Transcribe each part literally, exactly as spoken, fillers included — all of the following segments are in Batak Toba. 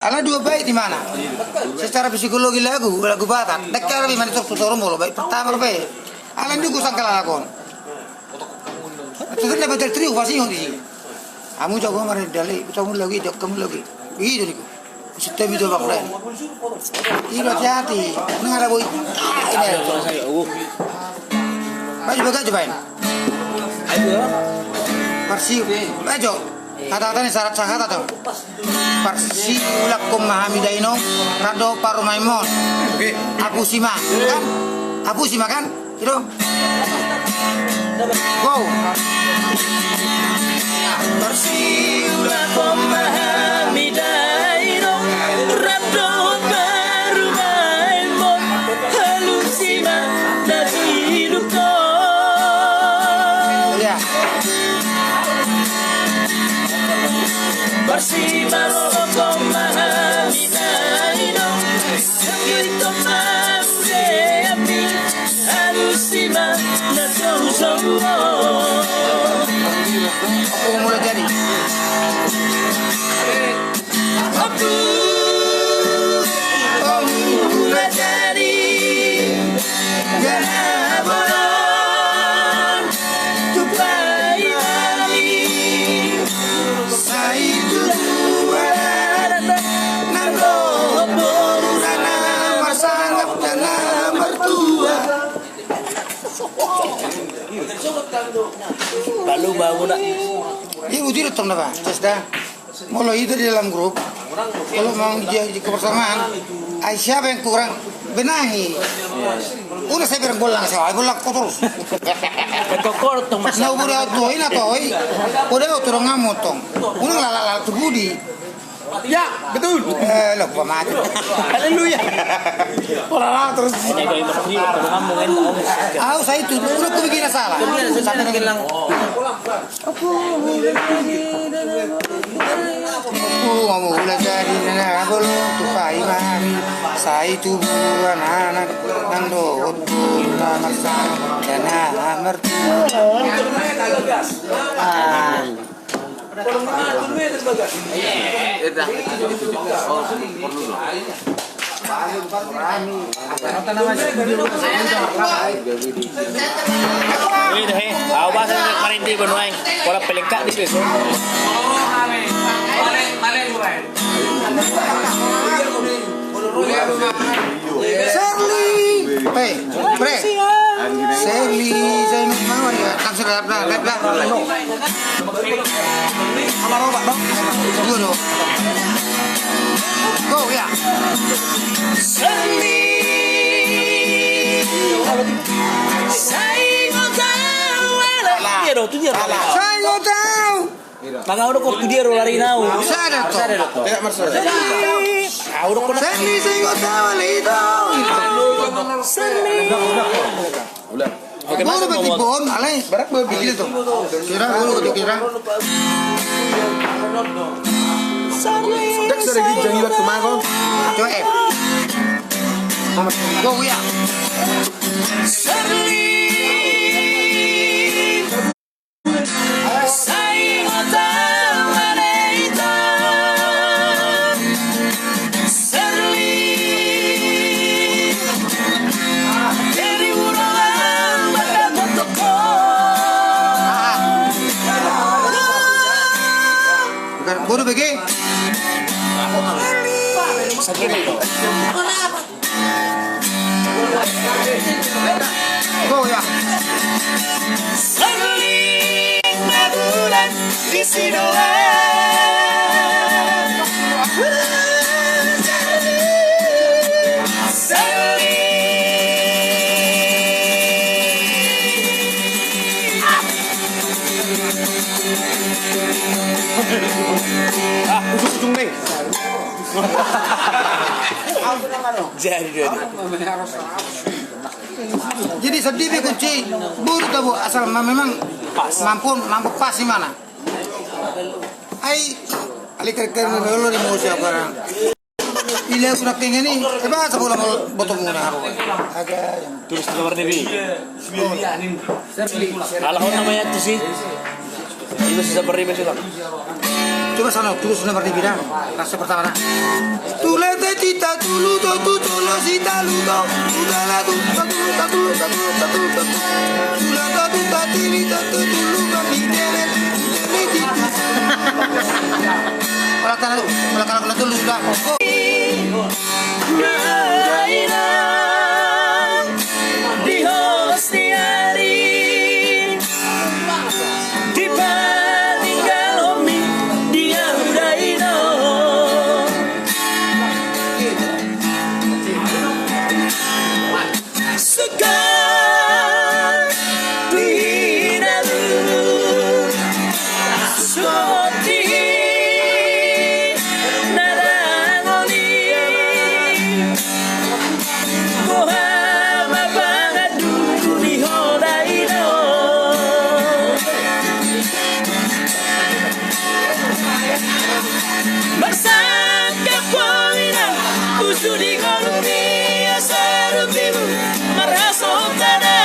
Ala dua bait di mana? Secara psikologi lagu, lagu Batak. Dekat lebih mana tuh tutor mulu, bait pertama lebih. Ala ndugu sangkal lakon. Terus dapat dari trio pasti yang di sini. Kamu jago kemarin dali, kamu lagi, jawab kamu lagi. Begitu nih. Setiap itu bang Ren. Ini hati-hati. Ini ada boy. Ini. Baju bagaju main. Parsi, ajo. Kata-kata ni syarat sah kata tu. Parsiulakkon ma hami dainong, rap dohot parumaenmon. Apusima, kan? Apusima, kan? Itu. Go. Parsiulakkon ma hami dainong, rap dohot parumaenmon. Alusima na tilukkon. Iya. Parsiulakkon ma hami dainong, sangkito ma hami. Alusima na tilukkon. Oke, mulai jadi. Oku, oku na jadi gana bolon tu paimami. Sai tubu anak nang dohot boru, na marsangap na martua. Lalu mau nak. Iya, udah tong na ba. Tes dah. Molo hita di dalam grup, kalau mau di, di kebersamaan, ai siapa yang kurang, benahi. Udah saya bilang bolang, saya bolang kau terus. Kau kau tong mas. Nah, udah tuh, ini tuh, oi. Udah tuh orang ngamuk tong. Udah lala lala tu budi. Ya, betul. Eh, lo gua mati. Haleluya. Orang terus. Ini kau yang berhenti, kalau ngamuk kan. Au, saya itu, udah tuh bikin salah. Sampai dengan Oku, oku na jadi gana bolon tu paimami. Sai tubu anak nang dohot boru, na marsangap na martua. Ah. Wih, dah, eh. Au bahasa kemarin di Benuai. Pola pelengkap di situ. Serli. Hei, bre. Serli, saya mau ya. Langsung rap dah, rap dah. Dua dong. Go, ya. Seni. Sai nggo tau ala. Iya dong, tu dia dong. Sai nggo tau. Maka udah kok tu dia dong lari nau. Sada to. Sada to. Seni. Au dong kena. Seni sai nggo tau ala itu. Seni. Ulang. Oke, boru berarti bom, alai. Barak boru bikin itu. Kira, boru itu kira. Dak sada ginjang iwak tumago. Coba, eh. Go, ya. Sai nggo tau ala ito. Serli. Jadi ulang bakal bertemu. Boru bege. Sakit. Go, ya. Serling na bulan di Sidoarjo. Serling. Ah, ujung-ujung nih. Jadi, jadi. Jadi sedih be kunci boru tabo asal ma-, memang pas. Mampu, mampu pas di mana? Ai, ali kere-kere dulu di musim sekarang. Ile aku nak pengen ni, coba sebulan mau botong muna aku. Agak yang tulis di luar negeri. Serli, serli. Ala hon namanya tu si. Ini susah beri betul. Coba sana, tulus na marnipida. Rasa pertama na. Tula teti tatulu to tu tolo si talu to. Tula tatu tatulu tatulu tatulu tatulu tatulu. Tula tatu tatili tatu tulu mami dere. Dere titu. Ola tana tu, ola kana kuna tulu da. Di hosti ari. Dipaninggalomi dia udaino. Segar di dalu. Soti na dangoli. Boha ma panganduku di ho daino. Marsangkap ho inang, usu di ngolu ni asa rupimu marhasongkana.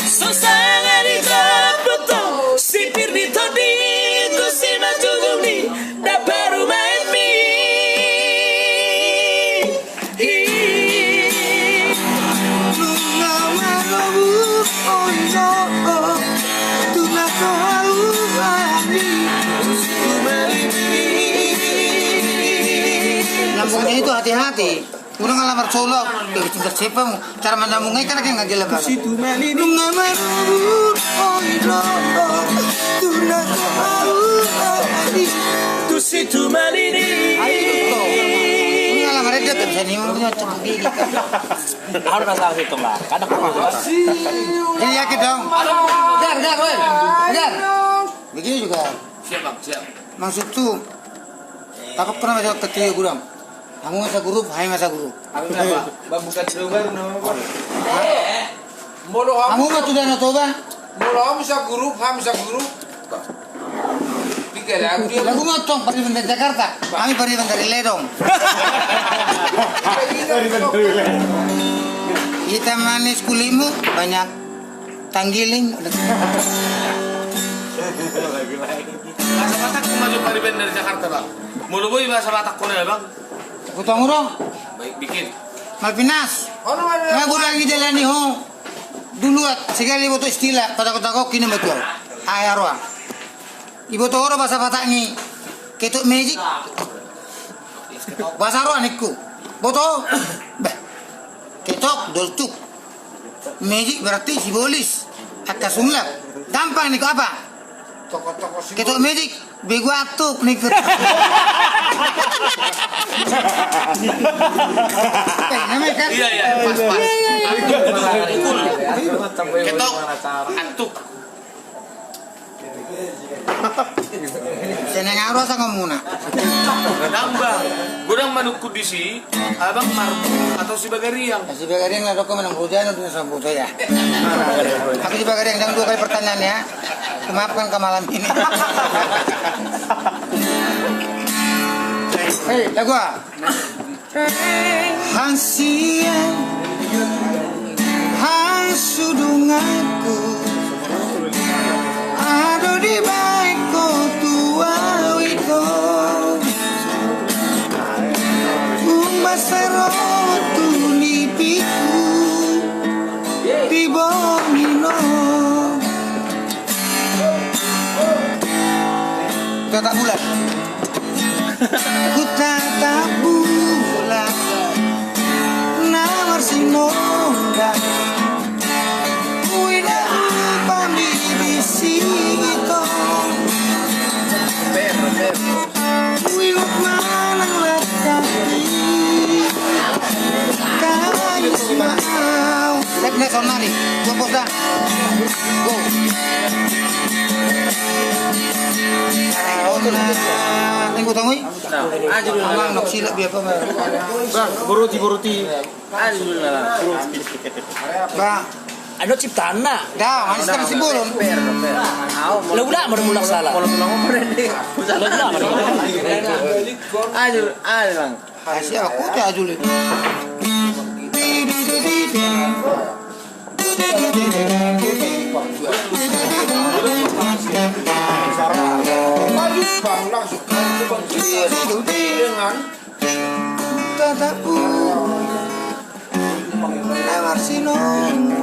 So sanga di gapoto, sipir di tondi, tu si matuguni, daparu maemi. Nunga malobu oino, tuna ko hau ani. Lambungnya itu hati-hati. Udah ngalamar solo, dari tingkat siapa mu? Cara mana mu ngai kan kayak nggak jelas. Situ mali nunga malobu oino, tuna ko hau ani. Tu situ mali ni. Ayo, tuh. Ini ngalamar aja tuh, bisa nih, mau punya cukup gigi. Aku udah tahu itu, Mbak. Kadang aku udah. Jadi yakin dong. Dar, dar, woi. Dar. Begini juga. Siap, Bang, siap. Maksudku, tapok kena masuk ke tiga gudang. Hamu masa grup, hai masa grup. Hamu masa grup, hamu masa grup. Molo hamu ma tu Danau Toba. Molo hamu sagrup, hamu sagrup. Lagu ma tong, Pariban dari Jakarta. Kami Pariban dari Ledong. Hitam manis kulitmu, banyak tanggiling. Bahasa Batak ku maju Pariban dari Jakarta, Bang. Molo boi bahasa Batak ku na, Bang. Kutong urong. Baik, bikin. Malvinas. Nga gurang i dalani ho. Dulu at, segala iboto istilah, kota-kota kau kini betul. Ai aroa. Iboto ho do bahasa Batak ni. Ketok magic. Bahasa aroa ningku. Boto. Bah. Ketok, doltuk. Magic berarti sibolis. Angka sulap. Gampang ningku apa? Ketok magic. Bego atuk nih. Eh, namanya kan? Iya, iya, pas, pas. Atuk, betul, betul. Ketok, atuk. Seneng aru asa ngomuna. Nambah. Godang manukku di si. Abang Marpu atau si Bagariang? Si Bagariang na doko menang hujan udah sambuto ya. Aku si Bagariang jam dua kali pertanyaan ya. Maafkan ke malam ini. Hei, lagu ah. Hasian. Hasudunganku ado di baengku tu au ito. Umbasa rotu nipiku di bongino. Tatap bulan. Ku tatap bulan na marsinondang. Uida upa mi di sitong. Uida manang latari. Kais mau. Tek ne sonnari. Gua pos dah. Go. Nah, tengok tengok. Nah, aja dulu. Amang, nok silap dia apa, Bang? Bang, boroti, boroti. Aja dulu, Bang. Bang. Anu ciptaanna. Dah, manis kan si bolon. Lah udah, mau mulak salah. Lah udah, mau mulak. Ayo, ayo, Bang. Asia aku tuh aja lu. Maju, Bang, langsung. Dengan Tatapu. Amar sinon.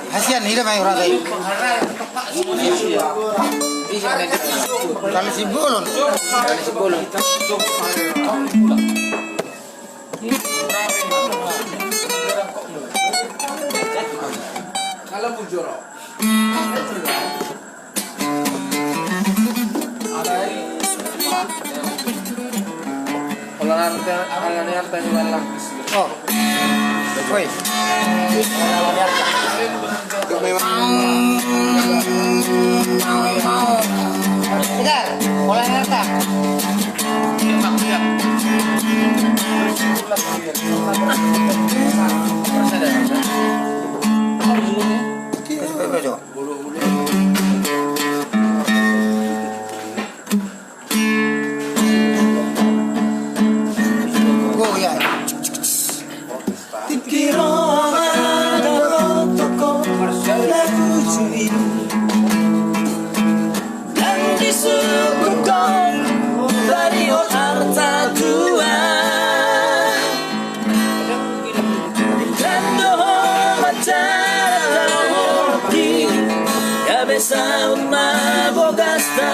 Hasian, ida mai urang tadi. Kali si bolon. Kali si bolon. Kalau bujur. Ala ni arta, ala ni arta ni malam. Oh. Woi. Ala ni arta. Tegar, ala ni arta. Persen. Tingki ro ma dohot ho na tuju i. Ndang disungkun ho bani on arta tuan. Ndang dohot manjalo hoki, gabe saut ma bogasta.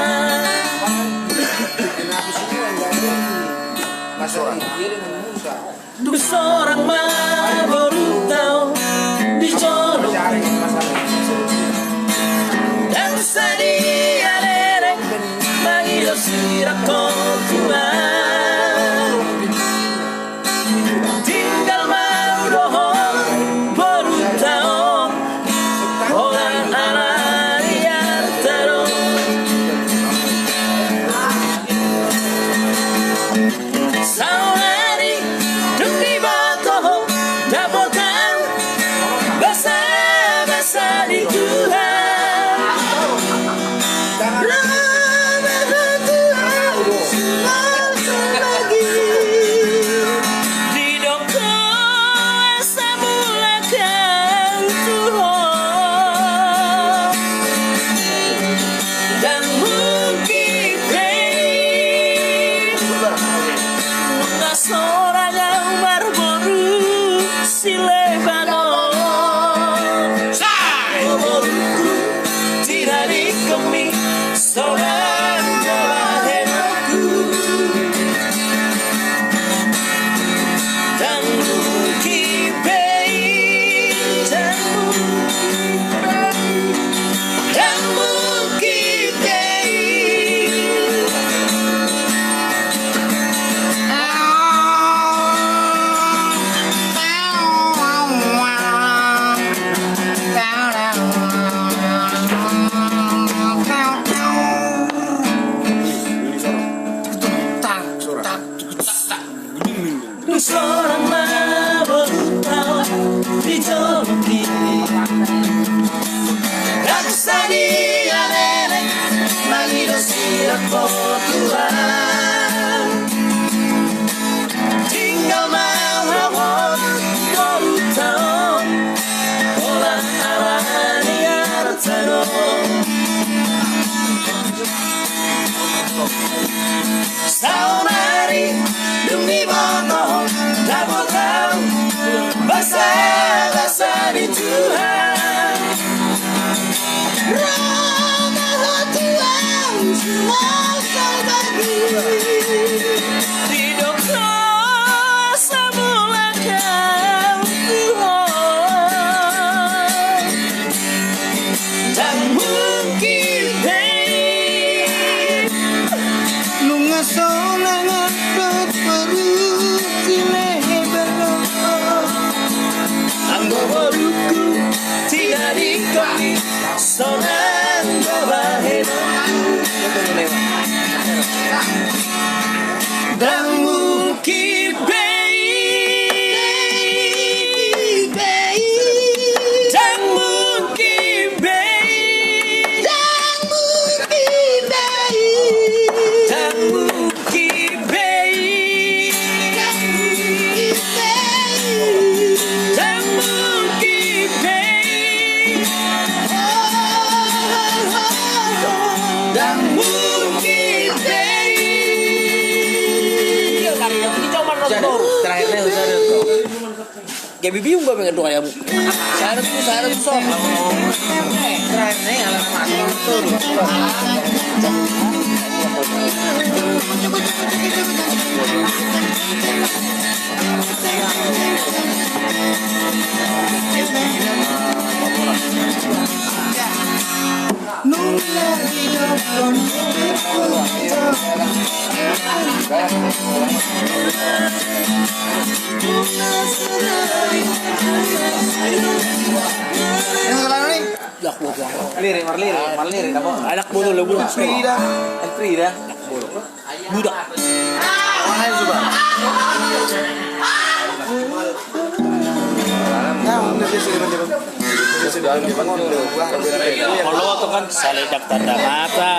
Dung sorang ma borunta on di jolo. Ndang sadia leleng mangido sirang ho tua. Tinggal ma hudohon borunta on, holan ala ni arta do. Saonari dung diboto ho dapot au basabasa ni Tuhan. Rama ho tu au salagi. Didok ho asa mulak au tu ho. Ndang mungkin be. Nunga sorang au marboru si Lebanon. Sa! O borungku, tinadingkonmi sonang do bahenonku. Ndang mungkin be i, ndang mungkin be i, ndang mungkin be i. Dung sorang ma borunta on di jolo i. Ndang sadia leleng mangido sirang ho tua. Tinggal ma hudohon borunta on, holan ala ni arta do. Saonari dung diboto ho dapot au basabasa ni Tuhan. Rama ho tu au suang salbagi. Didok ho asa mulak au tu ho. Ndang mungkin be. Nunga sonang au dohot boru si Lebanon. Anggo borungku, Terakhirnya udah ada tuh. Gabe bingung gua pengen doa ya, Bu. Saya ada tuh, saya ada tuh, Sob. Terakhirnya ala nama tuh. Lirik, marlirik, marlirik, apa? Anak bodoh lo, Bu. Frida. Frida. Budak. Mana itu, Bang? Nah, udah, dia sudah, dia sudah, dia sudah. Kalau itu kan saledak tanda mata.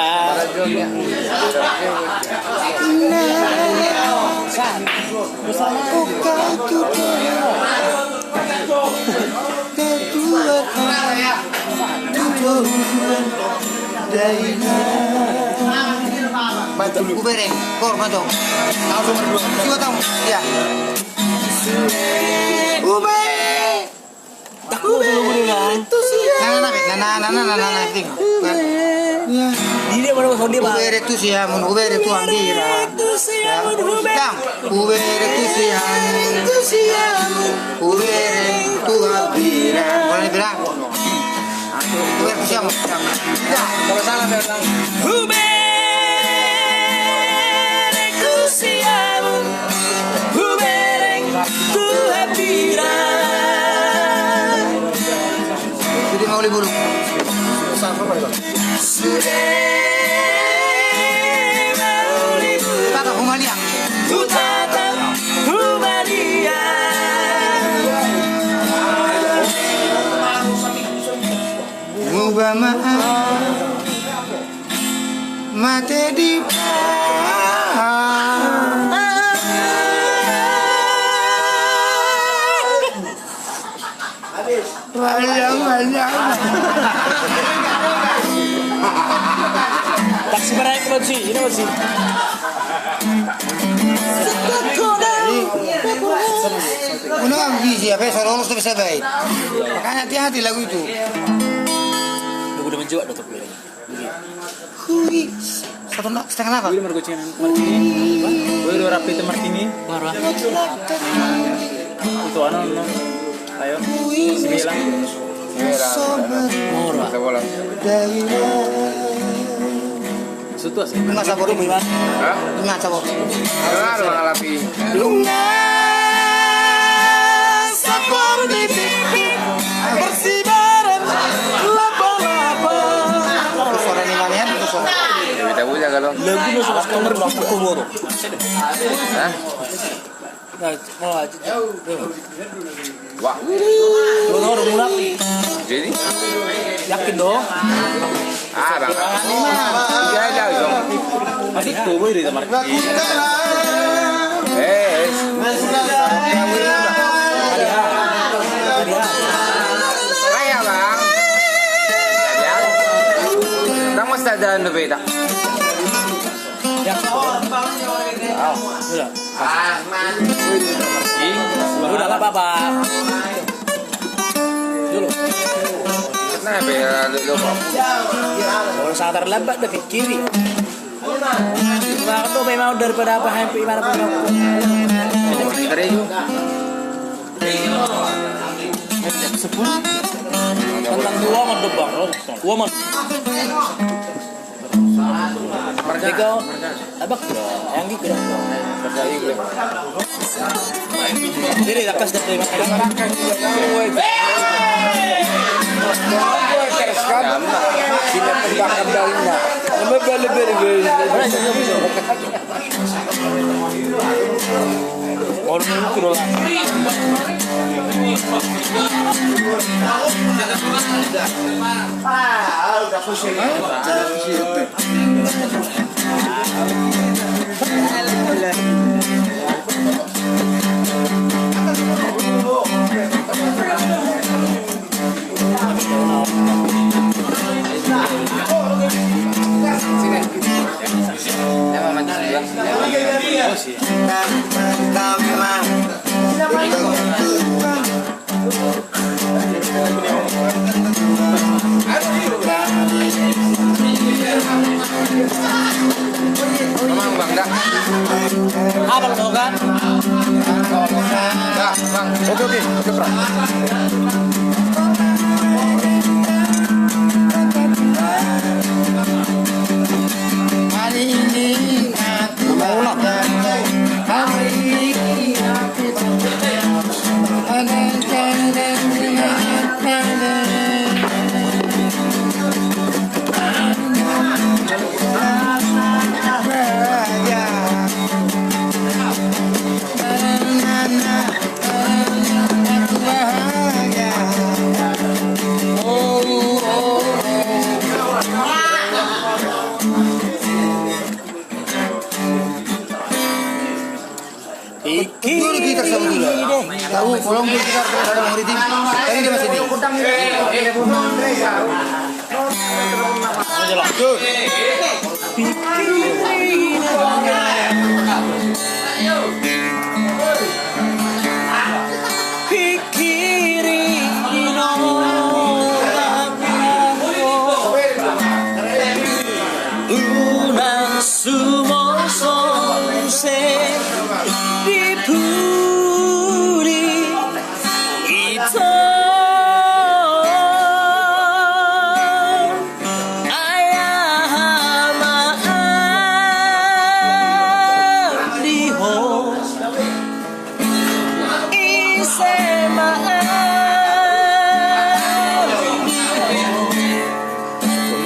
Mantap, Ubereng, kor, mantap. Langsung berdua. Coba tahu, ya. Ube. Ube. Itu sih. Nah, nah, nah, nah, nah, nah, nah, nah, nah, nah. Ya. Dia mana, Bang? Dia, Bang. Ubere tu siamun, ubere tu ambira. Ubere tu siamun, ubere. Yang. Ubere tu siamun. Ubere tu ambira. Mana dia bilang? Ubere tu siamun. Ya, kalau salah saya bilang. Ubere tu siamun, ubere tu ambira. Jadi mau libur. Sama, Pak. Sude mauli. Tata Humalia. Tata Humalia. Muba ma mate di pa. Panjang, panjang. Taksi maraik, Bang, si. Ini, Bang, si. Unang bisa, apa, so lolos tu bisa baik. Makanya hati-hati lagu itu. Lagu udah menjawab, Dokter Piri. Hui. Satu na-, setengah apa? Hui, margocengan Martini. Hui, dua rapi itu Martini. Marwa. Itu anu, anu. Ayo. Sembilan. Sembilan. Marwa. Kita bola. Sutu asik. Nunga sabor. Hah? Nunga sabor. Nunga, nunga lapi. Nunga sabor di pipi. Bersibaran laba-laba. Suara ni manian itu suara. Kita punya kalau. Lagu masuk customer buku bodoh. Hah? Nah, mau aja. Wah. Lu tau udah mulak. Jadi? Yakin dong. Ah, Bang. Iya, iya, dong. Masih tuh, boy, di kamar. Eh. Ayo, Bang. Kamu sadar, udah beda. Ya. Udah. Udah, nggak apa-apa. Dulu. Kenapa ya, lu, lu? Kalau saya terlambat, udah pikkiri. Nah, itu memang daripada apa, hampir gimana pun. Dari itu. Sepuluh. Tentang dua, Bang. Dua, Bang. Marga. Tiga, abak, yang gitu dah. Jadi, lakas dah terima kasih. Abang, dah. Abang, tau kan? Dah, Bang. Oke, oke. Oke, Bang. Nama ulang. Pikiri deh. Tahu, tolong dulu kita, kita mau di tim. Tadi dia masih di. Pikiri deh. Pikiri deh. Unang sumoso muse di pudi ito. Ai aha ma di ho. Ise ma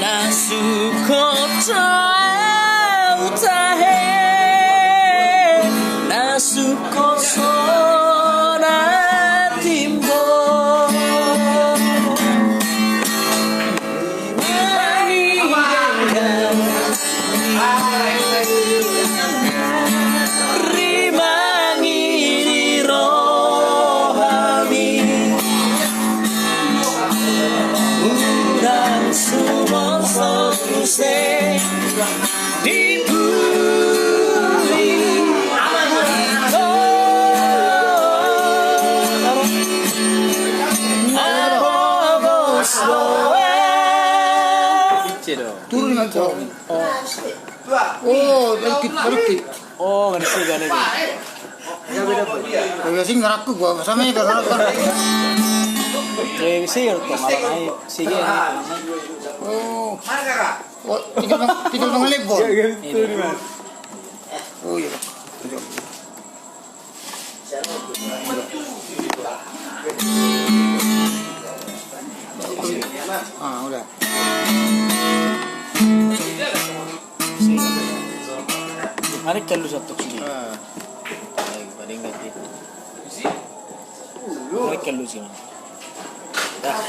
na sukot au tahe, na sukot sona timbo. Rimangi di rohami, unang sumoso muse di pudi ito. Apogos do au. Turun lagi. Oh, sedikit, sedikit. Oh, nggak ada sih, nggak ada sih. Tapi sih ngerakku gua sama itu kan. Kayak sih, kalau nggak naik, sih dia. Oh. Oh, tinggal, tinggal mengelip, Bos. Iya, iya, betul, Mas. Oh, iya. Ah, udah. Mari kalau satu sini. Ah. Baik, paling ganti. Mari kalau sini. Dah.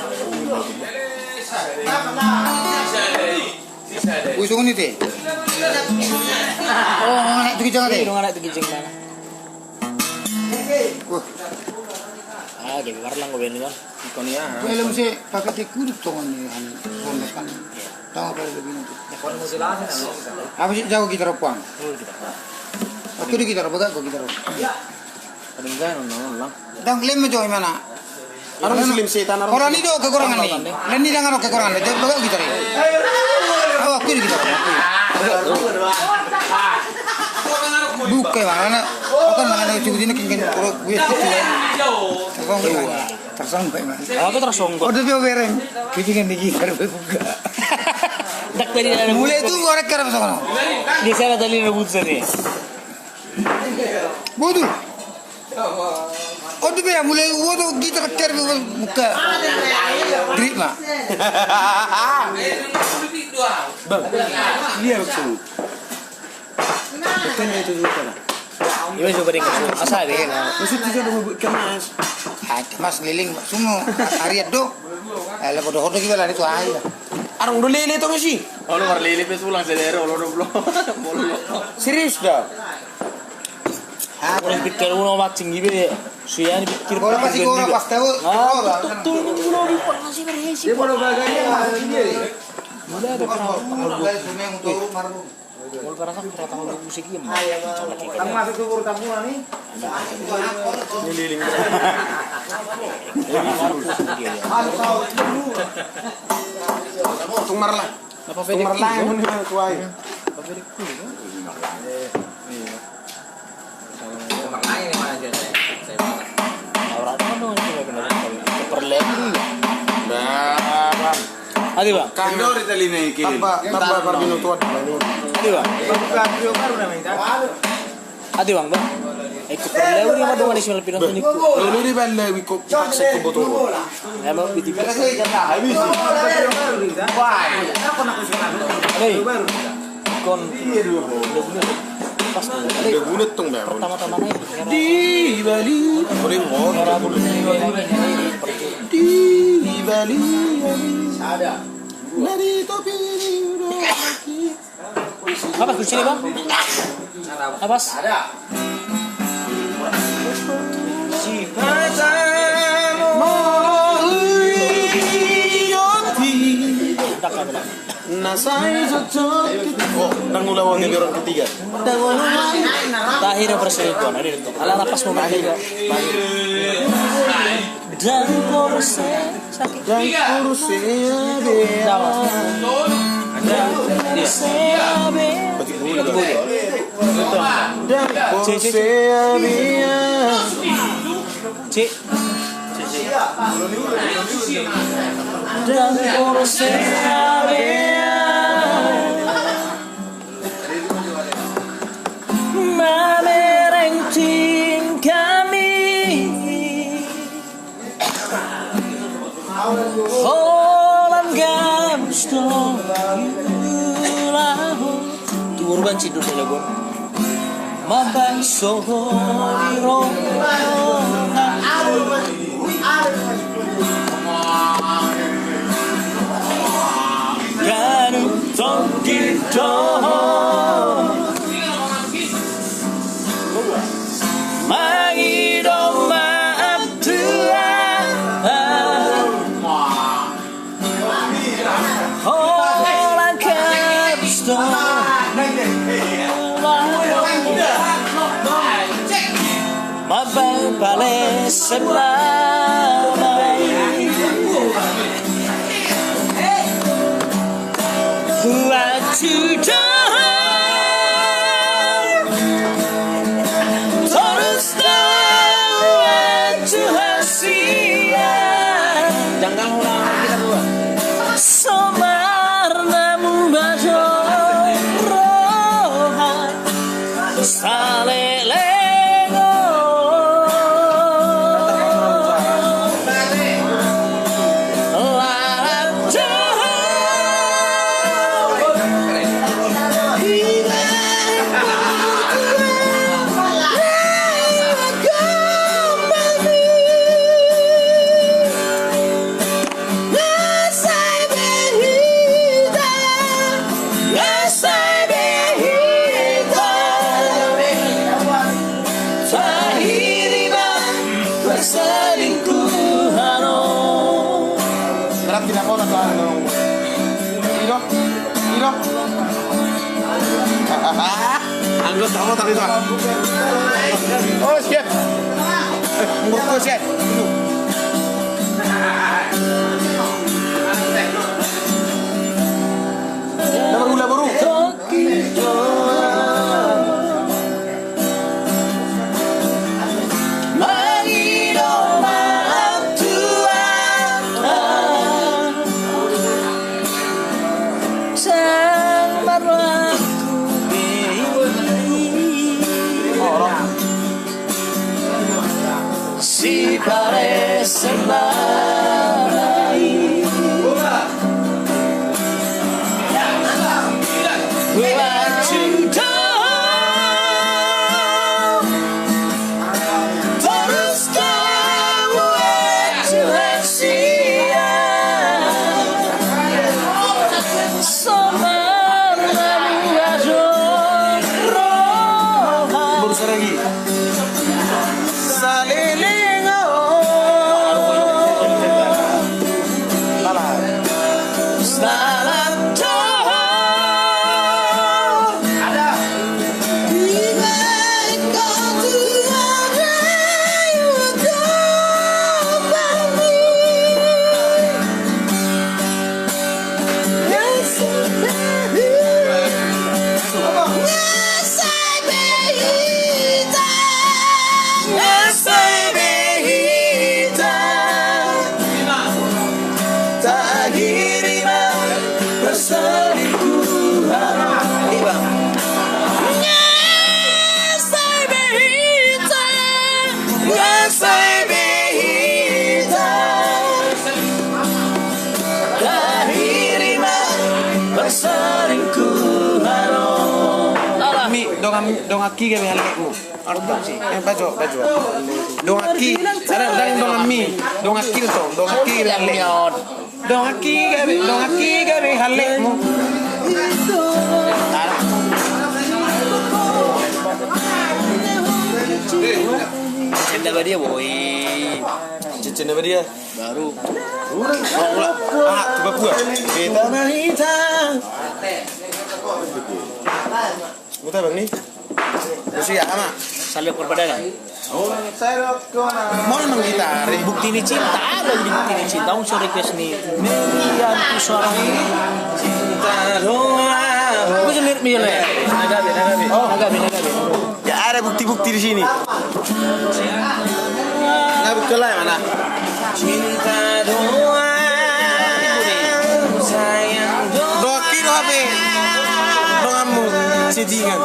Ui, songon i te. Oh, anak tu kijang te. Anak tu kijang mana? Wah. Ah, jadi warna gue ini kan. Ikon ya. Gue lem se pakai te kudu tongon ni han. Tongon kan. Tahu apa lebih nanti. Apa sih jago gitar, Puang? Oh, gitar. Aku di gitar, bagak gue gitar. Ada enggak, nonton lang. Dang lem jo i mana? Anu muslim setan, anu. Orang ni do kekurangan ni. Lem ni dang anu kekurangan ni. Jago bagak gitar i. Oh, aku di gitar. Buka i mana? Aku kan mana cukup ini kengken pro gue itu. Tersongkok i mana? Tersongkok i mana? Apa tersongkok? Oh, dia bereng. Kejingan di gitar buka. Dak tadi ada. Mulai tu orang kerap sama. Di sana tadi ada butsa ni. Botul. Oh, tu bea, mulai gua tu gitar ker buka. Grip ma. Bang, iya, betul. Betul itu juga lah. Iya, coba deh, asa deh. Maksud juga udah mau buat kemas. Ah, kemas liling, semua. Ariat do. Eh, lepo dohot lagi bela itu aja. Arung do lele to mesi. Oh, lu marlele pe sulang sedere, olo do blo. Serius dah. Orang pikir uno mancing ibe, suyan pikir. Bola masih pikir bola juga. Pas tahu. Ah, bola. Betul, betul, betul, betul, masih berhesi. Dia bola bagainya masih sendiri. Mula ada pernah tanggal dua puluh. Mula pernah kan pernah tanggal dua puluh sekian. Tang masuk tu baru taburan ni. Nililing. Tung marlah. Tung marlah yang mending tuai. Adi bang. Tambah, tambah parbinotoan. Adi bang. Adi bang bang. Iko perlewi ma dongan i simal pinang tuni. Lalu di bang lewi ko paksa ko botol. Emang di tipe. Hei. Kon. Pas. Udah bulat tong bang. Pertama-tama naik. Di Bali. Boleh mau. Di Bali. Ada. Dari topi udah. Apa kunci bang? Apa? Ada. Nasai cocok. Oh, nang ulawan dari orang ketiga. Tahi na perselingkuhan, ada itu. Ala napas mau tahi. Dan kursi sakit. Dan kursi ya. Dan kursi ya. Cik. Dan kursi ya. Mamereng tingkami. Holan gabus do ulaon. Tu urban sidu telegon. Mabangso di roha. Ganup tonggi do. Mangido maaf Tuhan. Holan gabus do. Mabang pale sebelah. What you done? Torus tahu what you have seen. Janggal ulang kita dua. Somar namu bajo roha. Saleleng on. Lalat jahat. Ngasai be hita, ngasai be hita. Tahirim ma perselingkuhan on. Berarti na kota tu anu. Ido, ido. Anggo tamo tadi tu. Oh, siap. Eh, murko siap. Nomor gula baru. Mangido maaf Tuhan. Sang marlaku be. Siparesebai. What you done? Torus tahu what you have seen. Somar namu bajo roha. Saleleng on. Salah. Salah. Donganki gabe hallekmu. Eh, bajo, bajo. Donganki, ada, dang donganmi. Donganki tong, donganki gabe hallekmu. Donganki gabe, donganki gabe hallekmu. Cendana badia, boy. Cendana badia. Baru. Ulang, ulang. Ah, tu Papua. Beta. Muta bang ni. Terus ya ama. Salib perpadangan. Mol manggitari. Bukti ni cinta, ada di bukti ni cinta. Ung so request ni. Iya, itu suara. Cinta doang. Gue sendiri milih. Nagabe, nagabe. Oh, nagabe, nagabe. Ya, ada bukti-bukti di sini. Nah, bukti lain mana? Cinta doang, sayang doang. Doki do H P. Donganmu, settingan.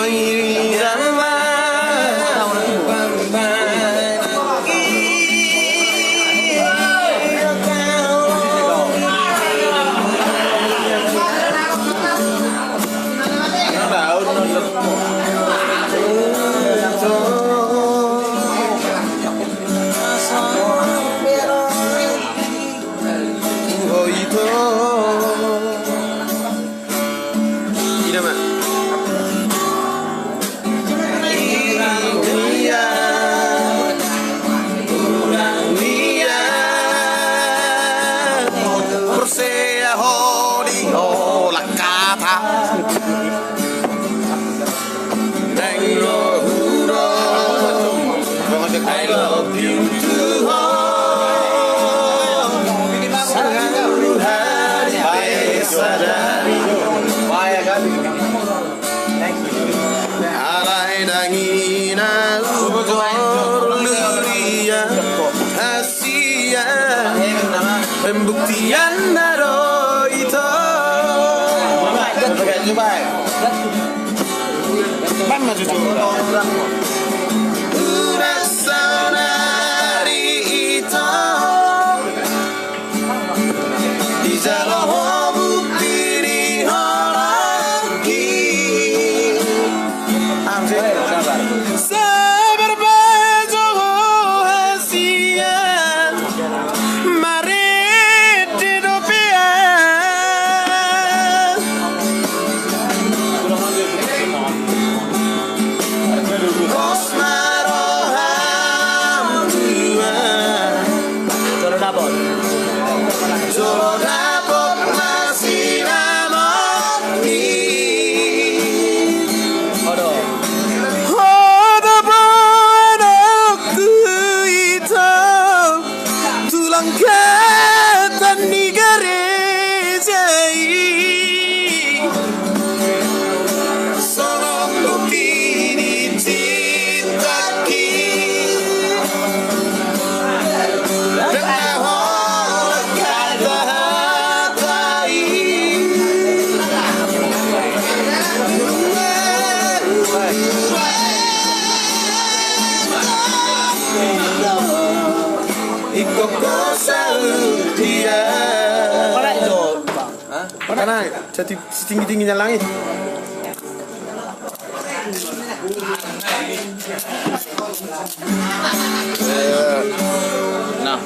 Ida ma. Ira, ira, ira. Porsea ho di ho la kata. Nang lo huro. I love you too. Alai dang inna uporlu ia, hasian, pembuktian na do ito. Mana jujur? Udah saudari ito. Dijalo ho bukti ni holongki. Sabar bajo ho hasian. Marende dope au. Kos ma roham tua. Jolo dapot. Jolo dapot ma sinamot ni. Odo. Odo boanok tu ito. Tulang katan ni gareja i. Songon bukti ni cintaki. Dang na holan hata-hata i. Iko ko saut dia. Mana, setinggi-tingginya langit. Nah.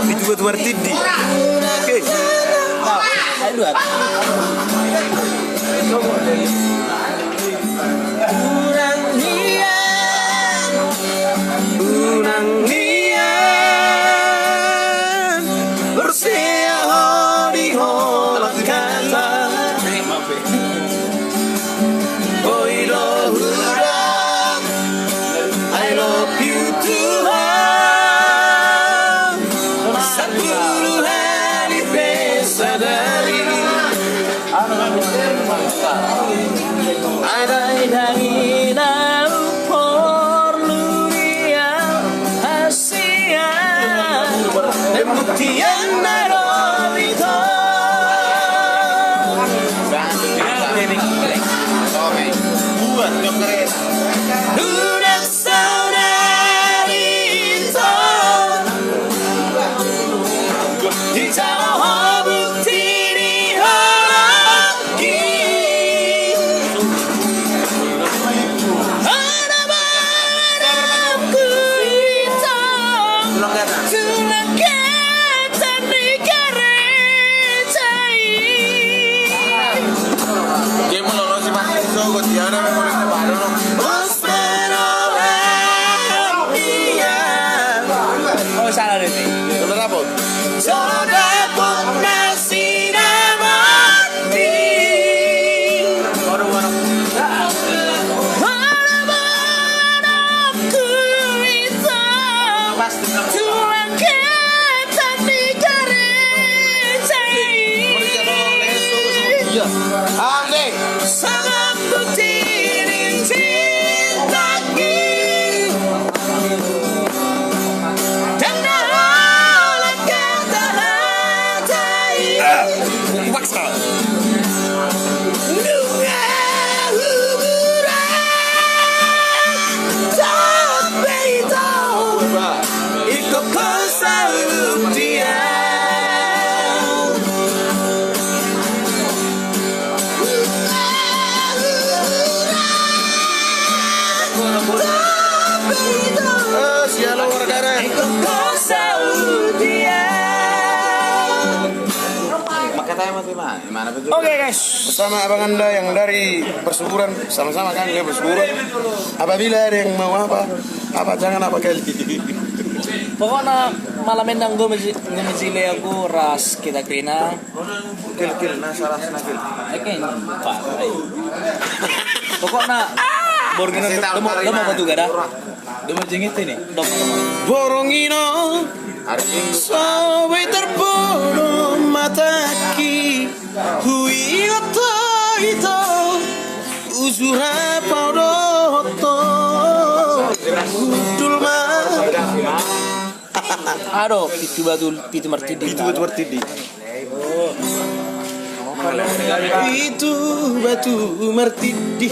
Itu buat Martindi. Oke. Nah, ayo dua. Unang nian, unang nian, porsea ho di holan hata. Boi do huroha, I love you too. Sampulu hali pe sadari. Alai dang inna uporlu ia hasian. Pembuktian na do ito. Unang saudari to. Dijalo ho bukti ni holongki. Hona barangku ito. Tulang Kata ni kareja i. Dia mau lolos si Mas Enzo, gue tiada, mau lolos si Baron. Mas Baron, iya. Oh, salah deh. Bener apa? Sudah pun masih nama. Oke, guys. Bersama abang anda yang dari persyukuran, sama-sama kan dia persyukuran. Apabila ada yang mau apa, apa, jangan apa kali. Pokokna malam enda nunga mejile aku ras kita kena. Kil, kil, na salah, na kil. Oke, Pak. Pokokna borngin on, do mau, do mau batu gada. Do mau jengit ini. Do mau. Borngin on, so boi tarbodo matangki. Huingot ho ito, uju ra paodothon. Hundul ma. Ado, pitu batu, pitu martindi. Pitu batu martindi. Pitu batu martindi.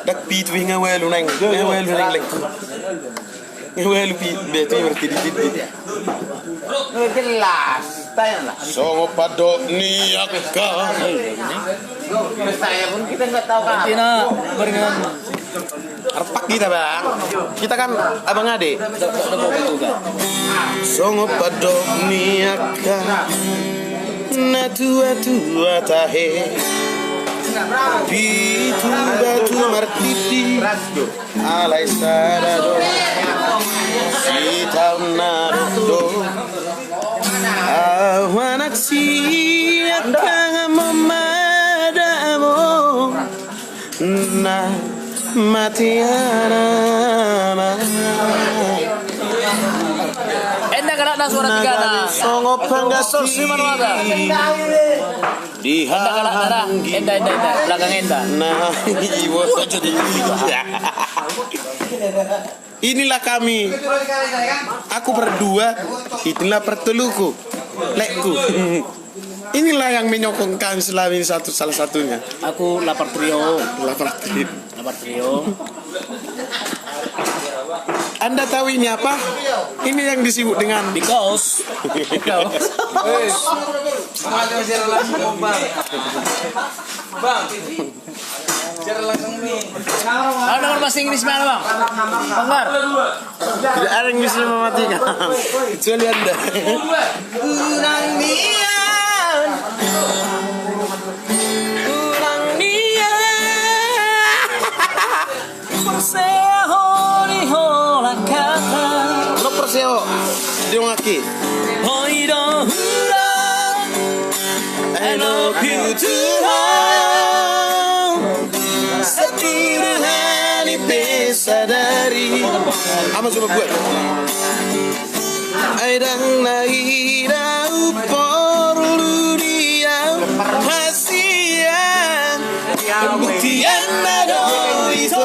Dak pitu, nga ualu, Neng. Nga ualu, Neng, lengku. Nga ualu pitu, batu martindi-tindi. Jelas. Songon pandok ni angka. Artak hita, Bang. Kita kan abang ade. Songon pandok ni angka na tua-tua tahe. Pitu batu martindi. Alai sada do sitaon na dokdok. Au anak sian tangan mamadamu na mate anakna. Enda galak na suara tiga na. Songon panggatus. Enda galak na. Enda, enda, enda. Belakang enda. Nah, iwo. Inilah kami. Aku berdua, inilah perteluku. Lekku. Inilah yang menyokong kami selama ini satu, salah satunya. Aku lapar trio. Lapar trio. Lapar trio. Anda tahu ini apa? Ini yang disebut dengan because. Because. Bang. Halo, dengar bahasa Inggris mana, Bang? Bang Bar. Tidak ada yang bisa mematikan. Kecuali Anda. Unang nian. Unang nian. Porsea ho di holan hata. Lo porsea ho. Didongani. Hoi do hula. I love you too. Satu dua ni pe sadari. Ama coba buat. Ai ndang na hira porlu di au hasian. Pembuktian na do ito.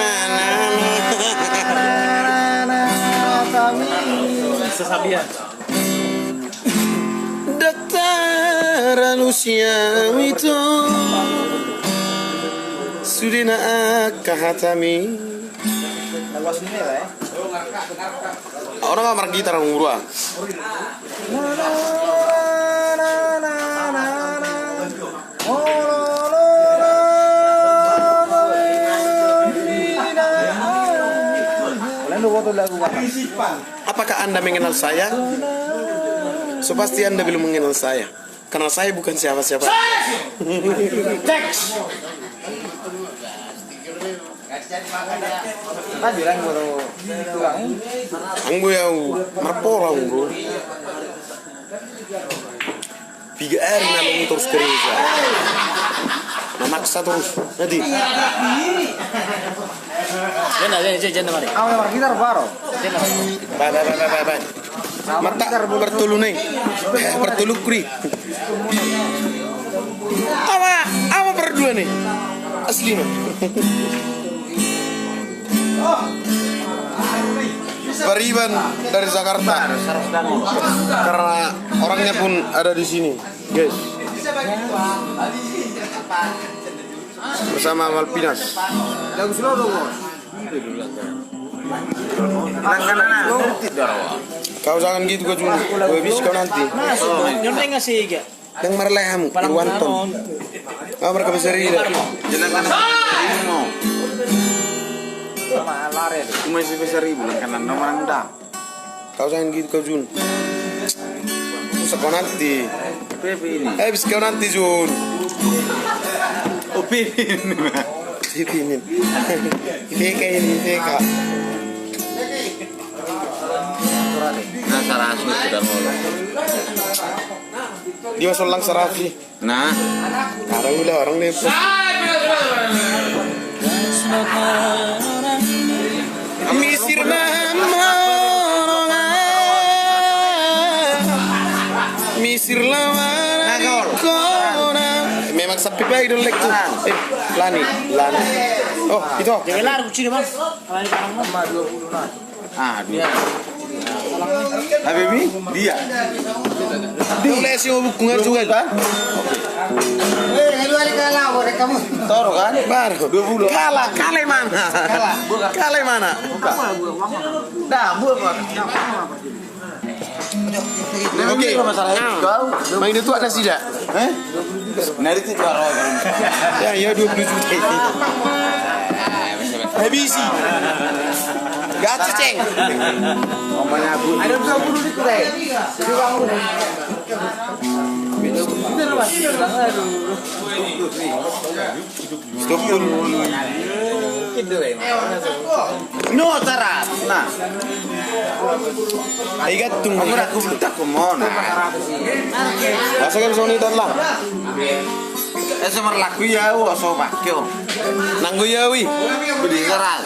na, na, na. Sesabian. Ndang taralo sian au ito, sude na angka hatami. Ahu na nga margitar, ahu, ngurua. Apakah Anda mengenal saya? So pasti Anda belum mengenal saya. Karena saya bukan siapa-siapa. Teks. Anggo au marpola, anggo. Piga ari na laho torus gereja. Na maksa torus. Nanti. Jenda, jenda, jenda, mari. Ahu na margitar baru. Jenda, mari. Bae, bae, bae, bae, bae. Marta, partolu ni. Partolu kuri. Awa, awa pardua ni. Asli na. Pariban dari Jakarta. Karena orangnya pun ada di sini, guys. Bersama Malvinas. Kau jangan gitu, kau Jun. Gue habis kau nanti. Masuk, Jun, dengan sega. Yang marlae hamu, Irwanto. Kau marka besar ini. Jangan kan seribu. Cuma si besar ibu, kan nomor anda. Kau jangan gitu, kau Jun. Bisa kau nanti. Pepe ini. Eh, bisa kau nanti, Jun. Oh, Pepe ini. Pepe ini. I P K ini, I P K. Nah, salah asuh sudah mau. Dia masuk lang sarafi. Nah. Karang udah orang nih. Misir mama. Misir lawan kona. Memang sepi baik dulu lek tuh. Eh, Lani, Lani. Oh, itu. Jangan lari kucing, Bang. Lari, Bang. Sama dua puluh enam. Ah, dia. Habib, dia. Dia mulai si buku nggak juga kan? Eh, lu ada kalah, boleh kamu. Toro kan? Baru. Dua puluh. Kalah, kalah mana? Kalah. Kalah mana? Dah, buat apa? Oke. Masalah itu kau. Main itu ada sih, dah. Eh? Nah, itu baru. Ya, ya, dua puluh juta. Habisi. Gak ceceng. Ada dua puluh di kuda. Stop pun. No, cara. Nah. Ai gantung. Aku ragu buta kumon. Masa kan sonitan lah. Eh, so marlaku ya, oh, so pakai, oh. Nanggo ya, wi. Beli serat.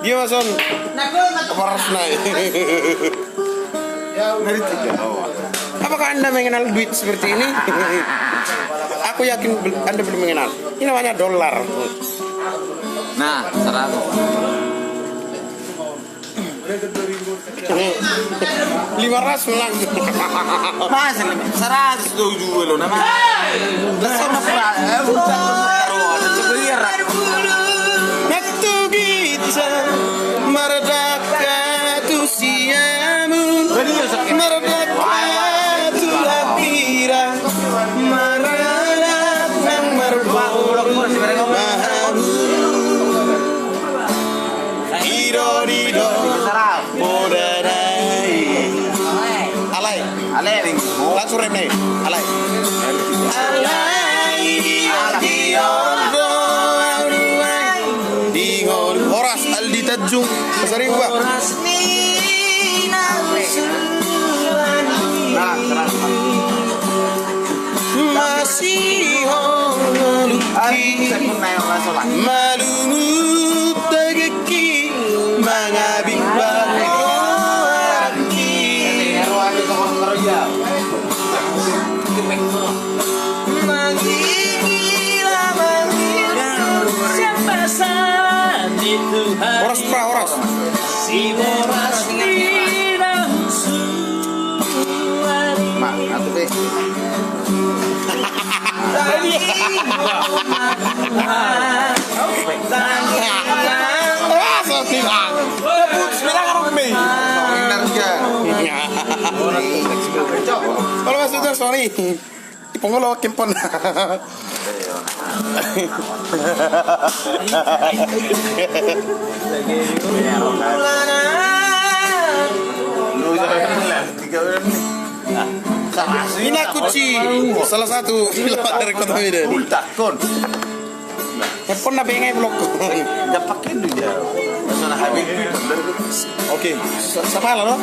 Dia mason. Apa ras naik? Apakah Anda mengenal duit seperti ini? Aku yakin bel-, Anda belum mengenal. Ini namanya dolar. Nah, seratus. Lima ratus menang. Mas, seratus tujuh lo nama. Sama pura. Maharu. Ido, ido. Poda nai. Alai. Alai. Langsung rap nih. Alai. Alai. Di ngolu. Horas Aldi Tanjung. Pasaribu, Pak. Nah, serah. Masihol ngolungki, malungun tanganki, mangabing pahoringki. Horas, pra, horas. Mak, atu deh. Ah, so bilang. Putus bilang orang me. Kalau maksudnya sorry. Ipongolo kempon. Ina Kuci, salah satu pilot dari Kota Medan. Kempon na bengai blok. Dapat kendu dia. Sana habis. Oke, sa-, sapala lo.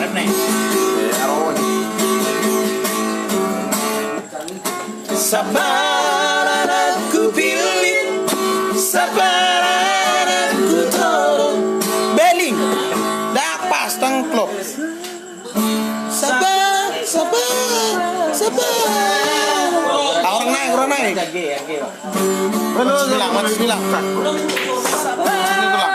Sapala na hupillit, sapala na hutodong. Beling. Dah pas tangklop. Saba, saba, saba. Ah, orang naik, orang naik. Mati sembilan, mati sembilan. Mati sembilan.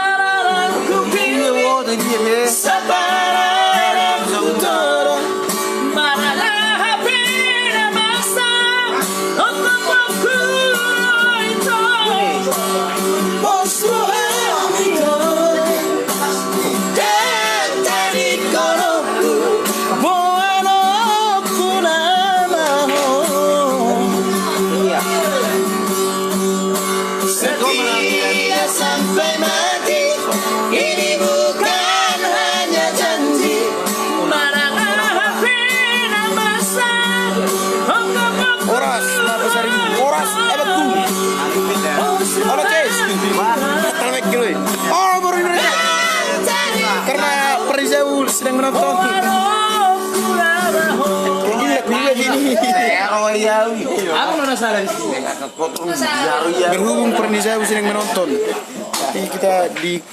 Setia sampai mati, ini bukan hanya janji. Horas, na Pasaribu, horas, eh, betul. Horas, ces. Batal mic gue. Oh, baru ini. Karena Pernizabu sedang menonton. Ini lagu gue ini. Apa mana salah? Berhubung Pernizabu sedang menonton, jadi kita di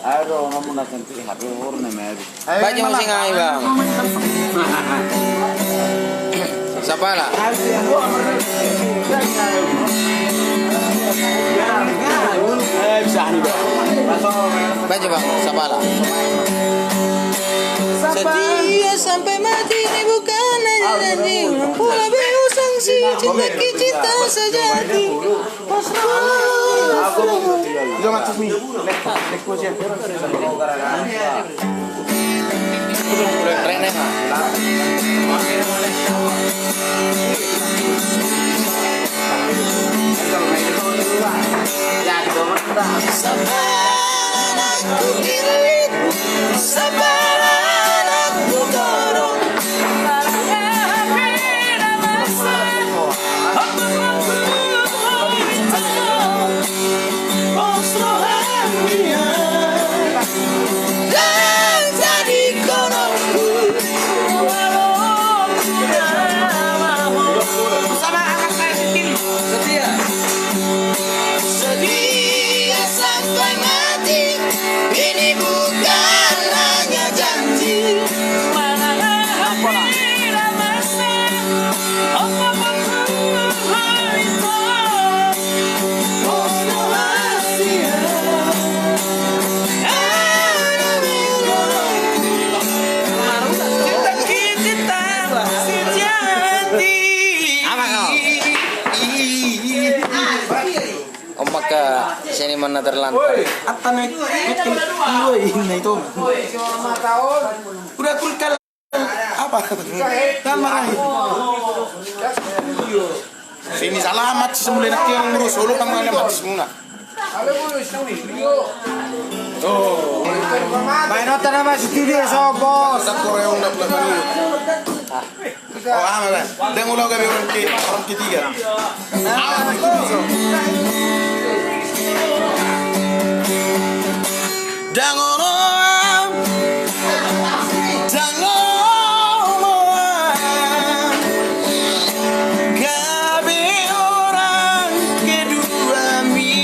Aduh, kamu nak cantik, H P orang nih, Mary. Baca musik ngai, Bang. Sapala. Baca, Bang, sapala. Setia sampai mati ini bukan hanya janji. Ulang pula berusang si cinta, cinta sejati. Setia sampai mati, ini bukan hanya janji. Omak ka seniman na terlantar. Atta na itu, itu, itu, itu. Udah kulkal. Tama rai. Sini salah amat, semulai nak yang ngurus solo kan, mana amat semua. Oh. Main nonton nama studio so, bos. Tak koreong dak belakang. Oh, ama, Bang. Dia ngulau gabe orang ke, orang ketiga. Ama studio so. Ndang olo, ndang olo, gabe orang keduami.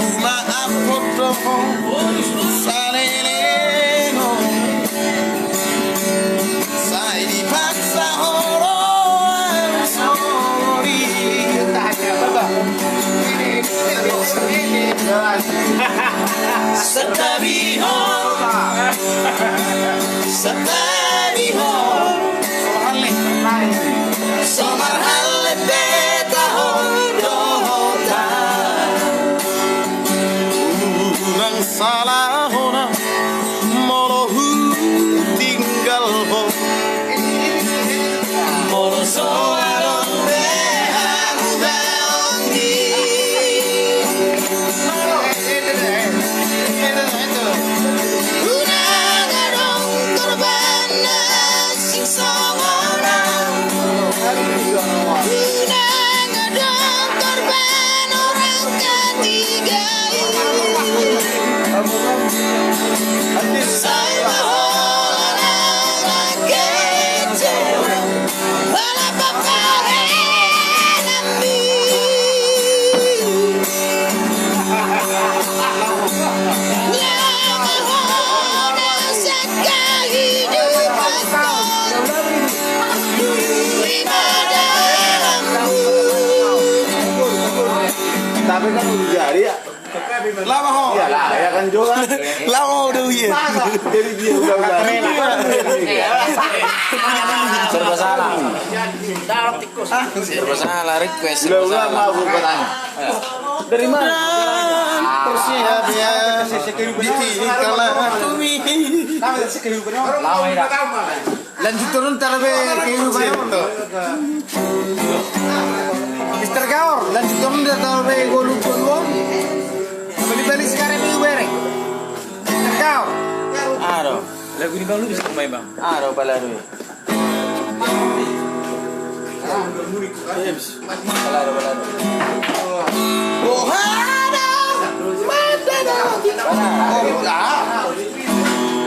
Uma apot dohot saleleng on. Sai dipaksa ho roham songoni. Santabi ho, santabi ho. So marhallet be taho dohot au. Unang salahon au molo hutinggal ho. Molo so adong be hamu baon di. Unang adong korban na sing songon au. Unang adong korban orang ketiga i. Sai ma holan au mangkecek. Holan papahenan mi. Nyawa holan sangka hidup. Tapi kan udah jadi ya. Lama ho. Iyalah, ya kan juga. Lama udah uye. Jadi dia udah udah. Serba salah. Serba salah, request. Udah, serba udah salah. Mau bertanya. Dari mana? Persiap ya. Di sini kalau kami. Lama ya. Lanjut turun taruh be kayu barang. Mister Gaor, lanjut turun dia taruh be golu golu. Beli beli sekarang dulu bere. Mister Gaor. Aro. Lagu ini bang lu bisa main bang. Aro pala dulu. Pala aro pala aro. Bohana. Mata dah. Oh, ah.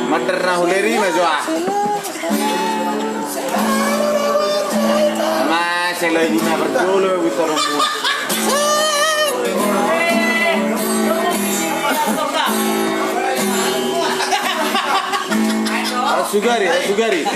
Manderna huleri ma jo ah. Ma selai guna berjolo buta rombo. Sugari, sugari.